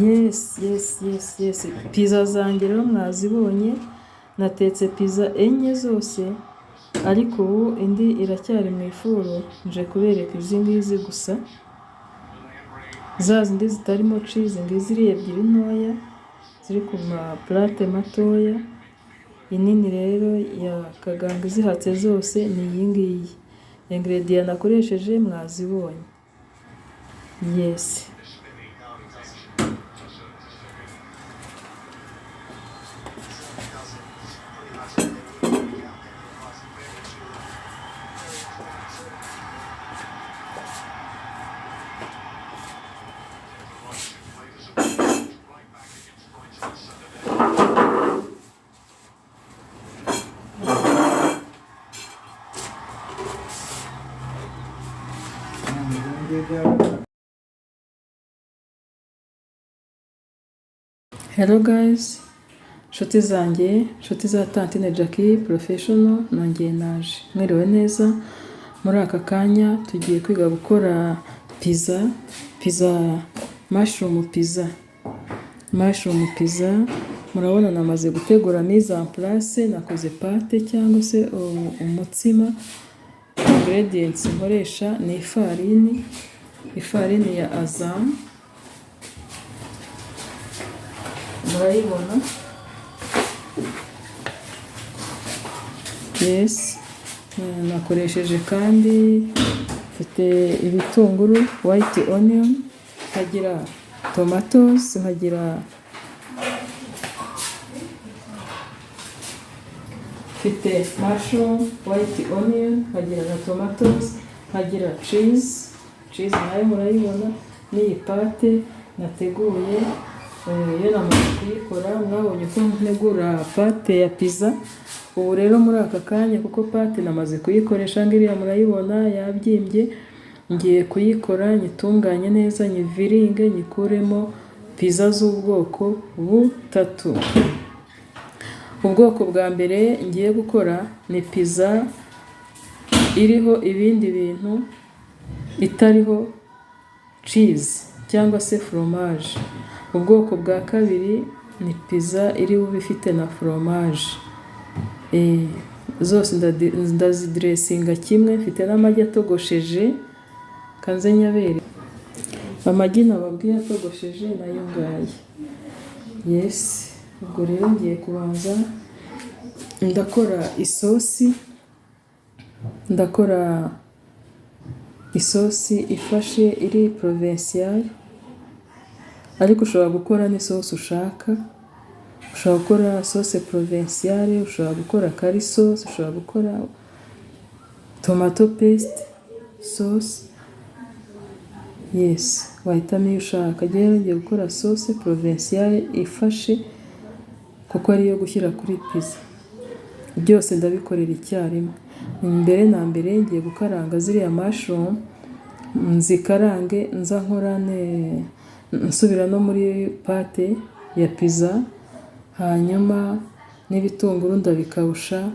Yes, yes, yes, yes. Pizza zanjye rero mwazibonye, natetse pizza enye zose, ariko ubu indi iracyari mu ifuru, nje kubereka izi ngizi gusa, za zindi zitarimo cheese, ngizi iri ebyiri ntoya, ziri ku ma plate matoya, inini rero ya kaganga izihatse zose ni iyi ngiyi. Ingredient nakoresheje mwazibonye. Yes. Hello guys, nshuti zanjye, nshuti za Tantine Jackie Professional, nongeye naje. Mwiriwe neza, muri aka kanya tugiye kwiga gukora pizza, pizza, mushroom pizza. Mushroom pizza, murabona namaze gutegura mise en place, nakoze pâte cyangwa se umutsima. Ingredients nkoresha ni ifarini, ifarini ya Azam, murayibona. Yes, nakoresheje kandi mfite ibitunguru white onion, nkagira tomatoes, nkagira mfite mushroom, white onion, nkagira na tomatoes, nkagira cheese, cheese nayo murayibona, n'iyi pâte nateguye, iyo namaze kuyikora mwabonye ko ntegura pâte ya pizza. Ubu rero muri aka kanya kuko pâte namaze kuyikoresha ngiriya murayibona yabyimbye, ngiye kuyikora nyitunganye neza, nyiviringe, nyikuremo pizza z'ubwoko butatu. Ubwoko bwa mbere ngiye gukora ni pizza iriho ibindi bintu itariho cheese cyangwa se fromage. Ubwoko bwa kabiri ni pizza iri bube ifite na fromage. Zose ndazidressinga kimwe, mfite n'amagi atogosheje, kanze nyabere. Amagi nababwiye atogosheje nayo ngaya. Yes, ubwo rero ngiye kubanza ndakora isosi, ndakora isosi ifashe iri provinciale, ariko ushobora gukora n'isosi ushaka, ushobora gukora sauce provinciale, ushobora gukora curry sauce, ushobora gukora tomato paste sauce. Yes, wahitamo iyo ushaka. Njyewe rero ngiye gukora sauce provinciale ifashe kuko ariyo gushyira kuri pizza. Byose ndabikorera icyarimwe. Mbere na mbere ngiye gukaranga ziriya mushroom, nzikarange nza nkorane nsubira no muri pâte ya pizza, hanyuma n'ibitunguru ndabikawusha,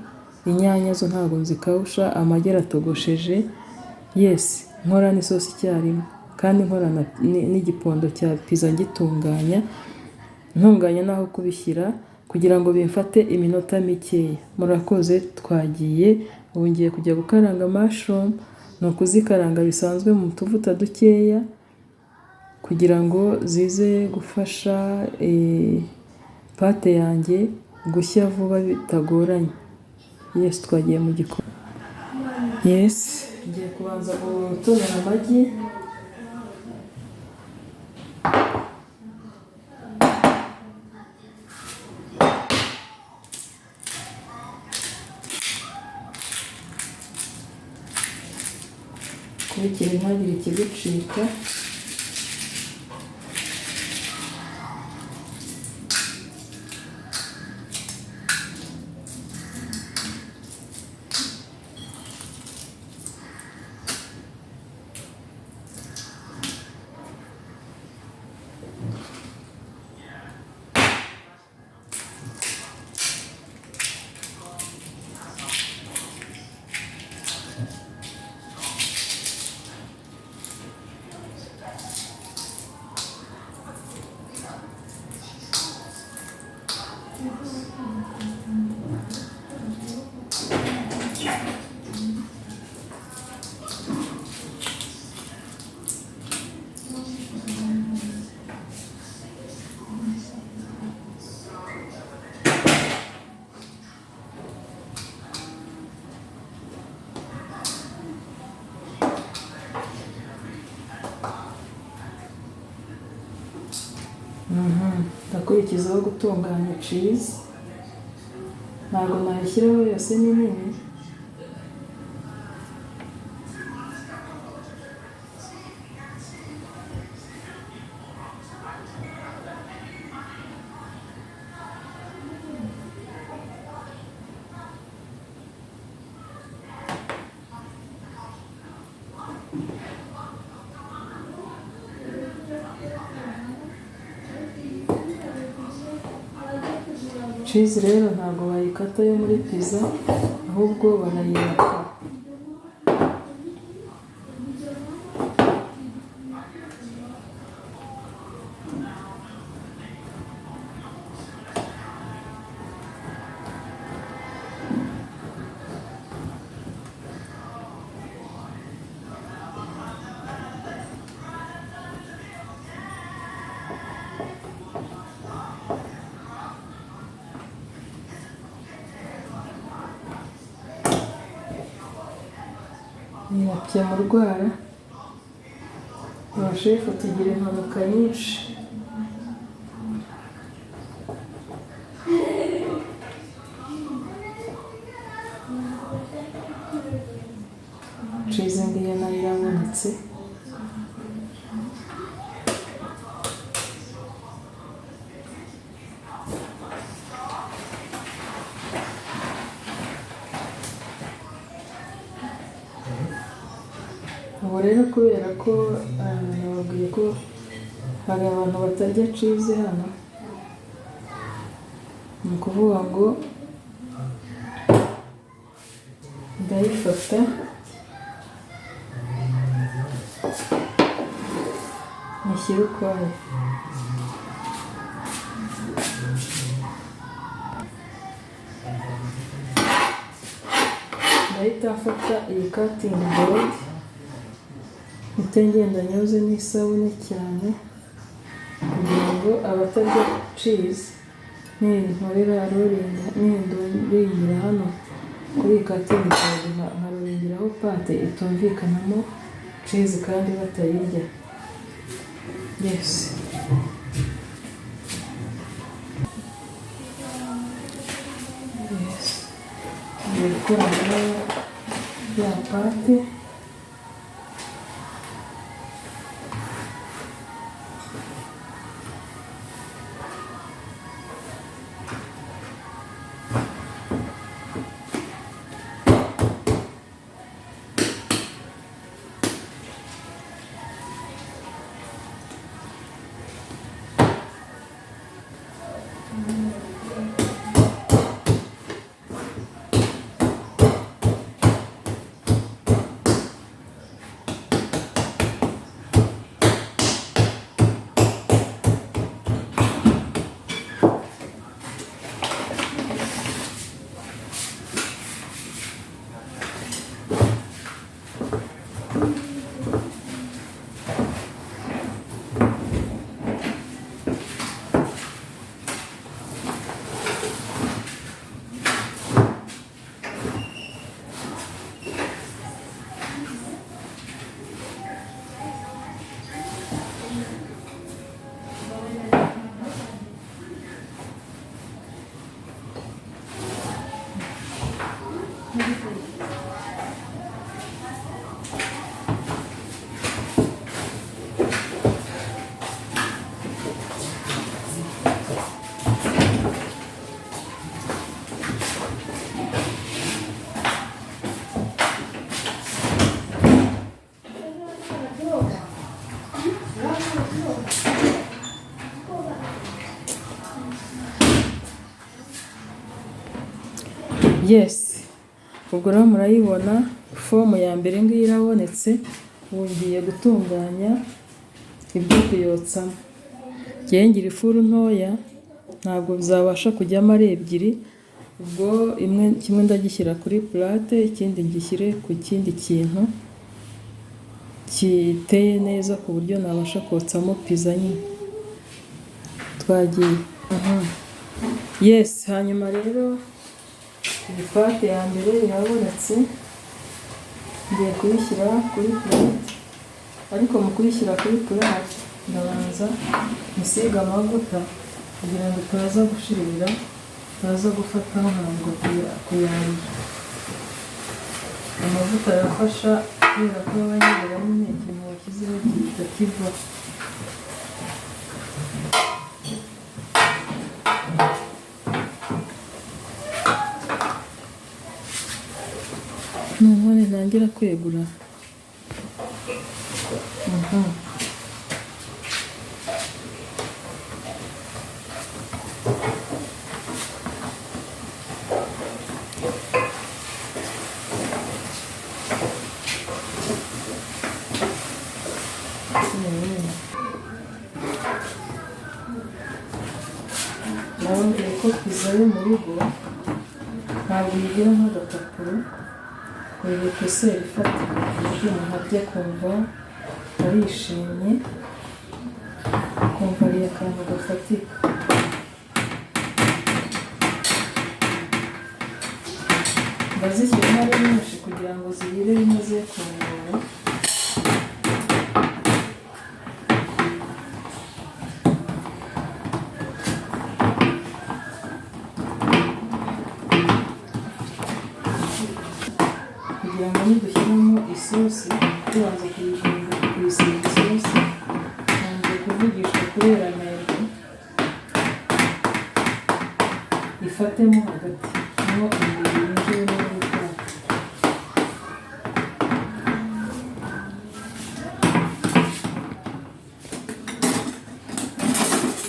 inyanya zo ntabwo nzikawusha, amagi aratogosheje, yes, nkora n'isosi icyarimwe kandi nkora n'igipondo cya pizza ngitunganya, ntunganya n'aho kubishyira kugira ngo bimfate iminota mikeya. Murakoze twagiye, ubu ngiye kujya gukaranga mushroom, ni ukuzikaranga bisanzwe mu tuvuta dukeya kugira ngo zize gufasha pâte yanjye gushya vuba bitagoranye. Yes, twagiye mu gikoni. Yes, ngiye kubanza gutonora amagi. Kurikira ntihagire ikigucika. Ndakurikizaho gutunganya cheese, ntabwo nayishyiraho yose, ni nini. Cheese rero ntabwo bayikata yo muri pizza, ahubwo barayirata. Nyirapye mu rwara, abashefu tugira impanuka nyinshi. Cheese ngiyo nayo irabonetse. Ubu rero kubera ko nababwiye ko hari abantu batarya cheese hano, ni ukuvuga ngo ndayifata nyishyire ukwayo. Ndahita mfata iyi cutting board, mpite ngenda nyoze n'isabune cyane, kugira ngo abatarya cheese ninkorera rolling, nindoringira hano kuri iyi cutting board nkarolingiraho pâte itumvikanamo cheese kandi batayirya. Yes. Yes. Ngiye gukora ya pâte. Yes, ubwo rero murayibona forme ya mbere ngiyi irabonetse. Ubu ngiye gutunganya ibyo kuyotsamo. Ngewe ngira ifuru ntoya. Ntabwo zabasha kujyamo ari ebyiri, ubwo imwe kimwe ndagishyira kuri plate, ikindi ngishyire ku kindi kintu giteye neza ku buryo nabasha kotsamo pizza nyine. Twagiye. Yes, hanyuma rero iyi pâte ya mbere irabonetse, ngiye kuyishyira kuri plate, ariko mu kuyishyira kuri plate ndabanza nsiga amavuta kugira ngo itaza gushirira, itaza gufataho ntabwo kuyarura. Amavuta arafasha kubera ko aba anyerera nyine, ikintu washyizeho gihita kivaho. Noneho nintangira kwegura. Nababwiye ko pizza yo mu rugo ntabwo uyigira nk'agapapuro, uyiha épaisseur ifatika ku buryo umuntu arya akumva arishimye, akumva ariye akantu gafatika. Ndazishyiramo ari nyinshi kugira ngo zihire rimwe ze kungora. Kugira ngo nidushyiramo isosi tubanza kuyisiga isosi, ntangiye kuvugishwa kubera amerwe, ifatemo hagati niho umuriro winjiyemo muri pâte.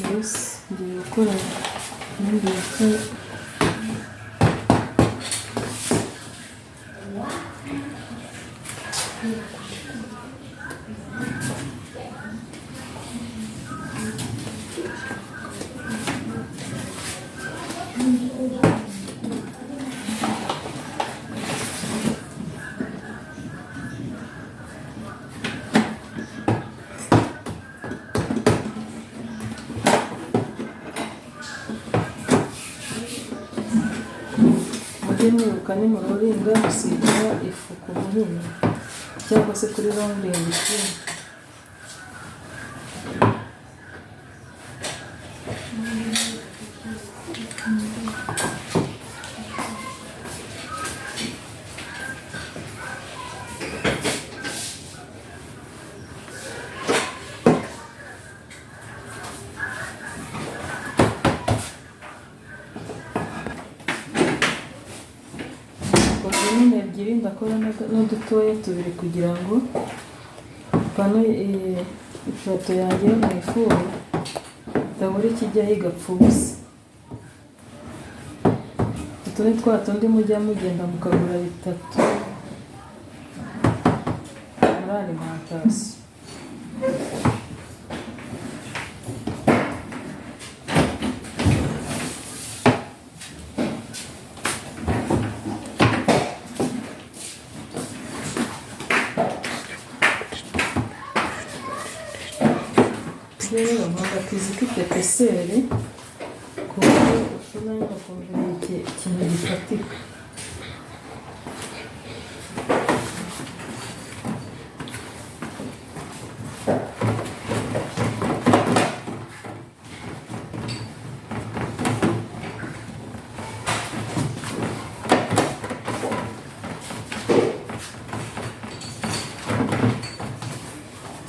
Yes, ngiye gukora indi ya kabiri. Mujye mwibuka nimurollinga gusiga ifu ku muhini cyangwa se kuri rolling pin. Koze nini ebyiri, ndakora n'udutoya tubiri kugira ngo pano ipurato yanjye yo mu ifuru itabura ikijyaho igapfa ubusa. Utu ni twa tundi mujya mugenda mukagura bitatu muri alimentation. Rero nkunda pizza ifite épaisseur ku buryo ushobora nyine ukumva ni ikintu gifatika.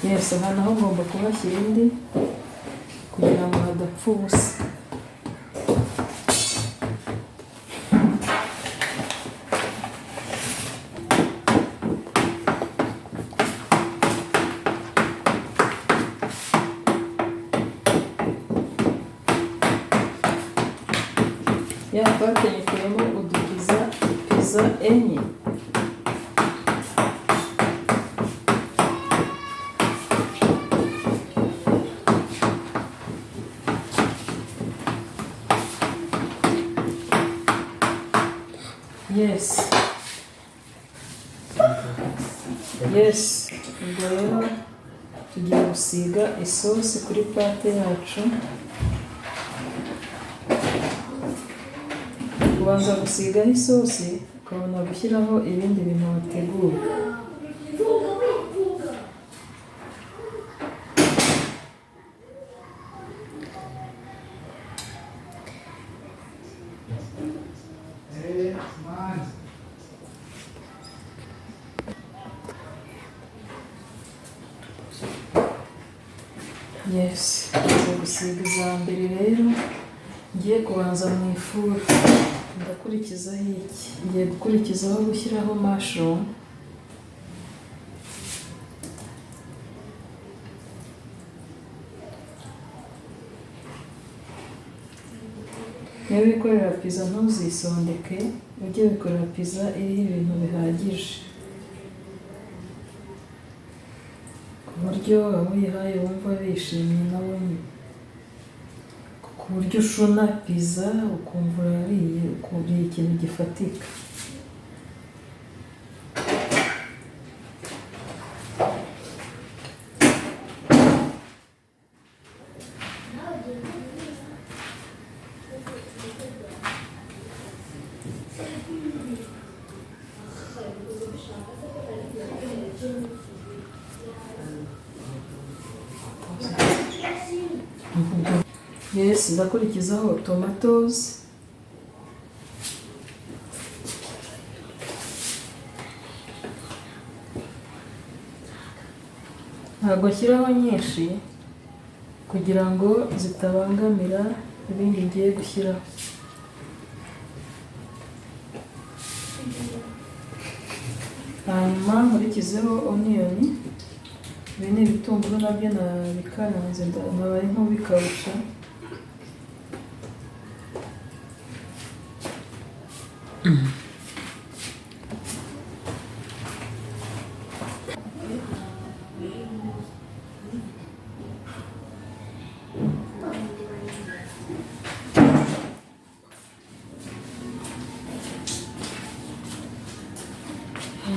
Yes, aha naho ngomba kuhashyira indi kugira ngo hadapfa ubusa. Ya pâte nyikuyemo udupizza, pizza enye. Yes, ubwo rero tugiye gusiga isosi kuri pâte yacu. Ubanza gusigaho isosi, ukabona gushyiraho ibindi bintu wateguye. Yes, tumaze gusiga iza mbere rero, ngiye kubanza mu ifuru. Ndakurikizaho iki? Ngiye gukurikizaho gushyiraho mushroom. Niba wikorera pizza ntuzisondeke, ujye wikorera pizza iriho ibintu bihagije, ku buryo abo uyihaye bumva bishimye nabo nyine, ku buryo ushuna pizza ukumva urariye, uriye ikintu gifatika. Yes, ndakurikizaho tomatoes. Ntabwo nshyiraho nyinshi kugira ngo zitabangamira ibindi ngiye gushyiraho. Hanyuma nkurikizeho onion. Ibi ni ibitunguru nabyo nabikaranze, nabaye nk'ubikawusha.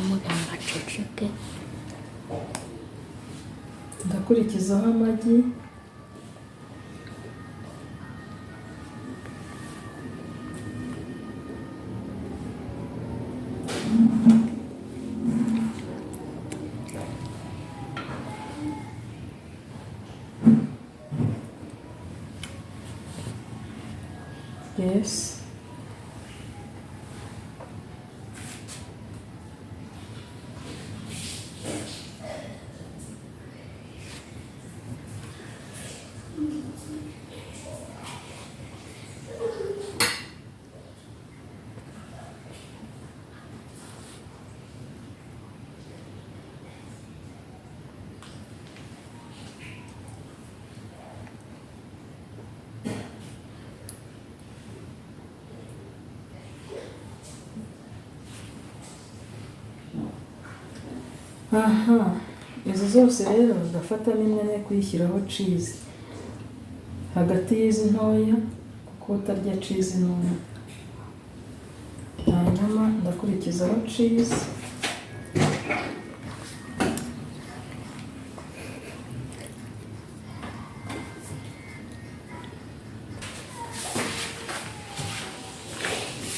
Muganga aceceke. Ndakurikizaho amagi. Yes. Aha, izi zose rero ndafatamo imwe no kuyishyiraho cheese hagati y'izi ntoya, kuko utarya cheese ntoya. Hanyuma ndakurikizaho cheese.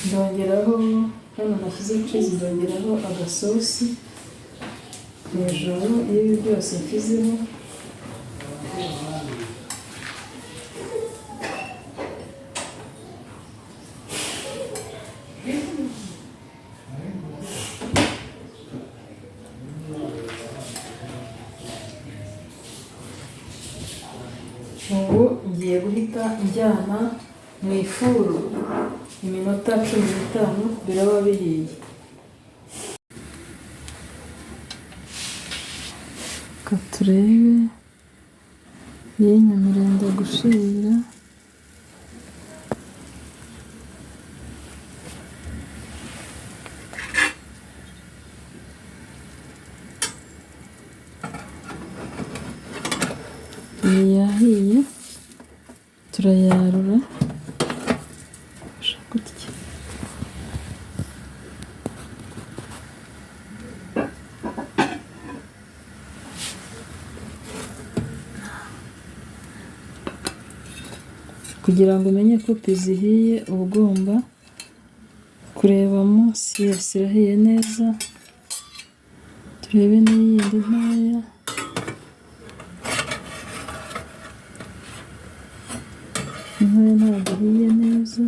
Ndongeraho, hano nashyize cheese, ndongeraho agasosi hejuru y'ibi byose nshyizeho. Ubu ngiye guhita njyana mu ifuru iminota 15 biraba bihiye. Reka turebe iyi nyama irenda gushirira. Iyi yahiye, turayarura gutya. Kugira ngo umenye ko pizza ihiye, uba ugomba kureba munsi. Yes, irahiye neza. Turebe n'iyindi ntoya. Intoya ntabwo ihiye neza,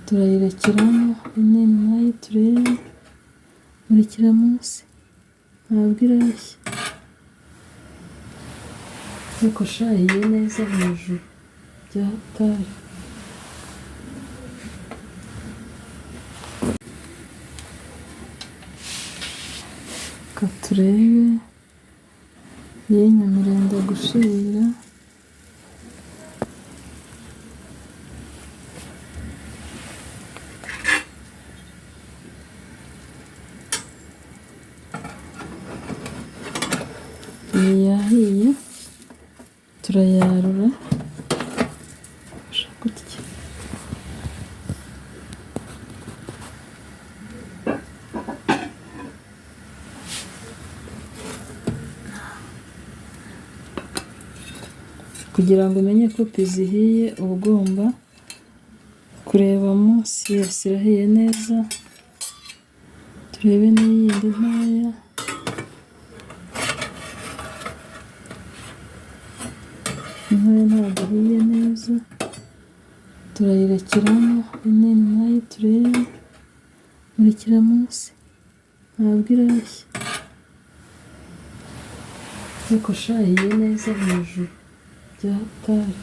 turayirekeramo. Inini nayo turebe, murikira munsi, ntabwo irashya, ariko sha ihiye neza hejuru bya hatari. Reka turebe iy'inyuma irenda gushirira. Iyi yahiye, turayarura gutya. Kugira ngo umenye ko pizza ihiye, uba ugomba kureba munsi. Yes, irahiye neza. Turebe n'iyindi ntoya. Intoya ntabwo ihiye neza, turayirekeramo. Inini nayo turebe, murikira munsi, ntabwo irashya, ariko sha ihiye neza hejuru bya hatari.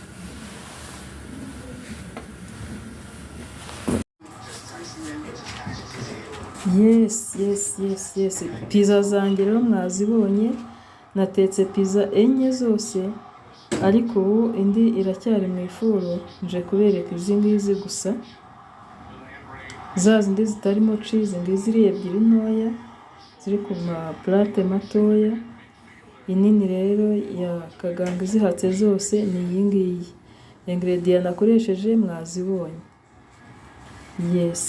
Yes, pizza zanjye rero mwazibonye. Natetse pizza enye zose, ariko ubu indi iracyari mu ifuru. Nje kubereka izi ngizi gusa, za zindi zitarimo cheese. Ngizi iri ebyiri ntoya ziri ku ma plate matoya. Inini rero ya kaganga izihatse zose ni iyi ngiyi. Ingredient nakoresheje mwazibonye. Yes.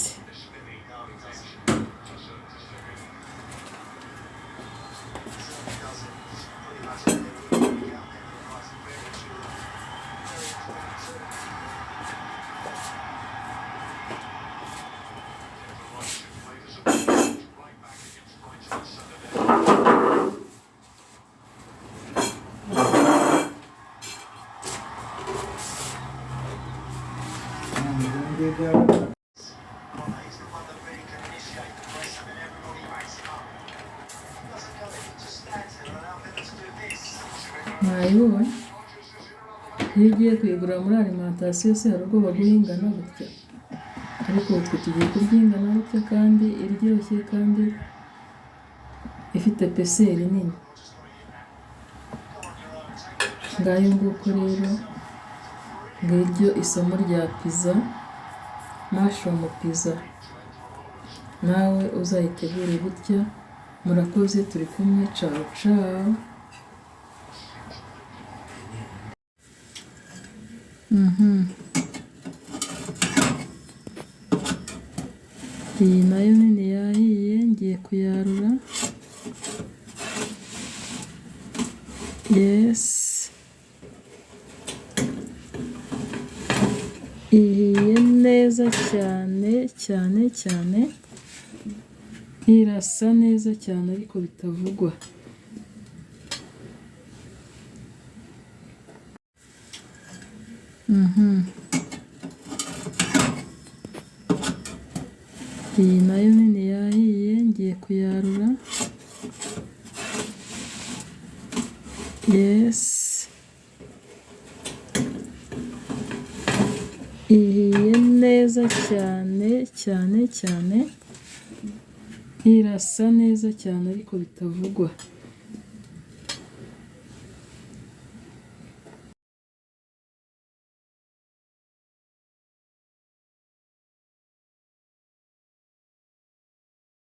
He's the one that really can initiate the press. I mean, everybody backs him up. He doesn't go in, he just stands there and allow them to do this. Mwayibonye? Iyo ugiye kuyigura muri alimentation se, hari ubwo baguha ingana gutya? Ariko ubu twe tugiye kurya ingana gutya, kandi iryoshye, kandi ifite épaisseur nini. Ngayo nguko rero, ngiryo isomo rya pizza, mushroom pizza. Nawe uzayitegure gutya. Murakoze, turi kumwe. Ciao ciao. Iyi nayo nini yahiye, ngiye kuyarura. Yes, ihiye neza cyane cyane cyane, irasa neza cyane ariko bitavugwa. Iyi nayo nini yahiye, ngiye kuyarura. Yes, ihiye neza cyane cyane cyane, irasa neza cyane ariko bitavugwa.